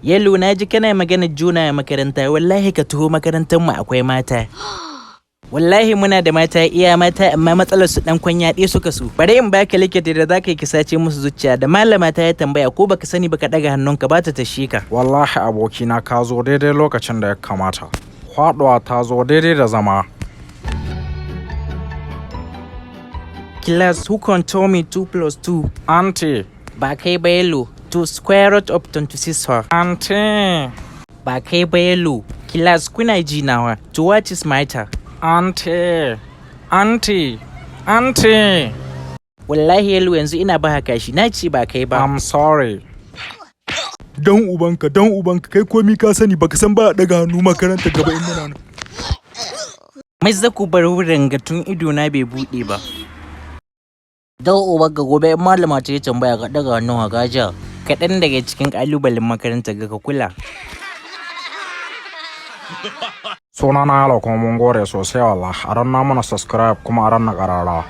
Yellow, na ji kana magana juna a makaranta, wallahi ka taho makarantar mu akwai mata. Wallahi muna da mata iya mata, amma matsalar su dan kwanya ɗaya suka so. Bari in baka likita da zaka yi ki sace musu zuciya, da malama ta ya tambaya ko baka sani baka daga hannunka ba ta tashe ka. Wallahi abokina, ka zo daidai lokacin da ya kamata. Faɗuwa ta zo daidai da zama. Class, who can tell me 2 plus 2? Aunty. Ba kai ba, Yellow. To square root of 26 fa? Aunty. Ba kai ba, Yellow. Class, kuna ji nawa. To what is matter? Aunty, aunty, aunty. Wallahi Yellow, yanzu ina ba kashi, na ce ba kai ba. I'm sorry. Dan ubanka, dan ubanka, kai komi ka sani, baka san ba a daga hannu makaranta gaba in muna nan. Maza ku bar wurin ga tun ido na bai bude ba. Dan ubanka, gobe in malama ta yi tambaya ka daga hannu a gaja. Kaɗan daga cikin ƙalubalen makaranta ga ka kula. Sunana Yalo, kuma mun gode sosai wallahi. A danna mana subscribe kuma a danna ƙararrawa.